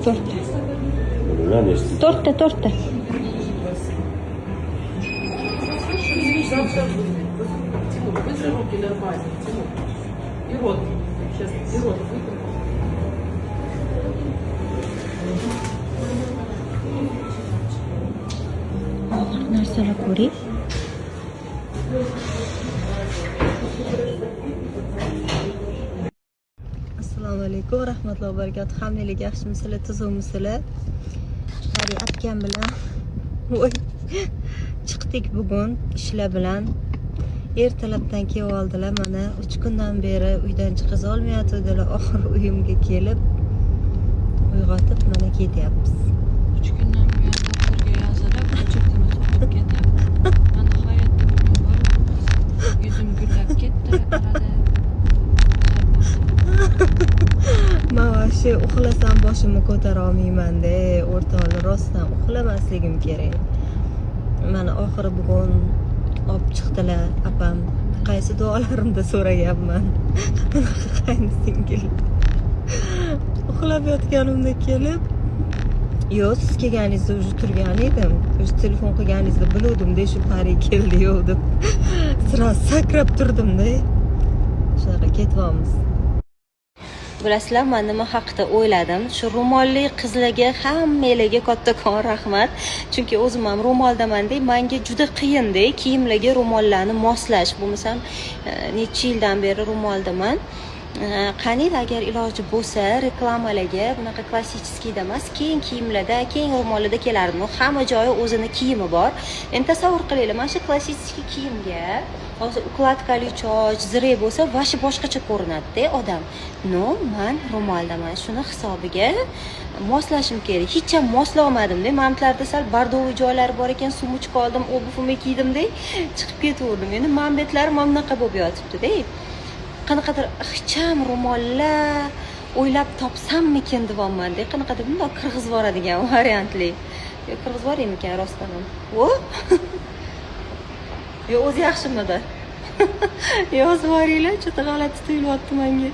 To'rtta. Bilmayman, eshitdim. To'rtta, to'rtta. Завтра выйдет. Тимур, вытри руки нормально. Тимур. И рот. Сейчас, и рот вытри. Narsalar ko'ring. Assalomu alaykum va rahmatullohi va barakatuh. Hammanglarga yaxshimisizlar, tuzukmisizlar? Hali akam bilan voy chiqdik bugun ishlar bilan. Ertalabdan kelib oldilar mana 3 kundan beri uydan chiqiza olmayotgandilar. Oxiri uyimga kelib uyg'otib mana ketyapmiz. 3 kundan buyon doktorga yozilib, очередini sotib ketib, mana nihoyatda bugun borib, yuzim gullab ketdi. Arada Man вообще uxlasam boshimni ko'tara olmayman-da, o'rtoqlar, rostdan uxlamasligim kerak. Mana oxiri bugun olib chiqdilar apam. Qaysi duolarimda so'raganman. Bunaqa qaynsingil. Uxlab yotganimda kelib, yo'q, siz kelganingizda уже turgan edim. Уже telefon qilganingizda biluvdim-da, shu pari keldi yo'q deb. Сразу sakrab turdim-da. Shunaqa ketyapmiz. Bilasizlar, man nima haqida o'yladim? Shu ro'molli qizlarga hammanglarga kattakon rahmat. Chunki o'zim ham ro'moldamanda, manga juda qiyinda kiyimlarga ro'mollarni moslash. Bo'lmasam, necha yildan beri ro'moldaman. Qaniydi agar iloji bo'lsa, reklamalarga bunaqa klassическийda emas, keng kiyimlarda, keng ro'mollarda kelardim. Hamma joyi o'zini kiyimi bor. Endi tasavvur qilinglar, mana shu klassический kiyimga hozir укладка li choch, zire bo'lsa, вообще boshqacha ko'rinadi-da odam. Но, man ro'moldaman. Shuni hisobiga moslashim kerak. Hech ham moslolmadim-da. Manetlarda sal бордовый joylari bor ekan, сумочка oldim, обувь imni kiydim-da, chiqib ketaverdim. Endi man betlarim mana bunaqa bo'lib yotibdi-da. Qanaqadir ixcham ro'mollar o'ylab topsammikin deyapman-da. Qanaqadir bundoq kirg'izib yuboradigan variantli. Yo, kirg'izib yuboraymikan rostdan ham? Vo? Yo, o'zi yaxshimidi? Yozib yuboringlar, juda g'alati tuyulyapti menga.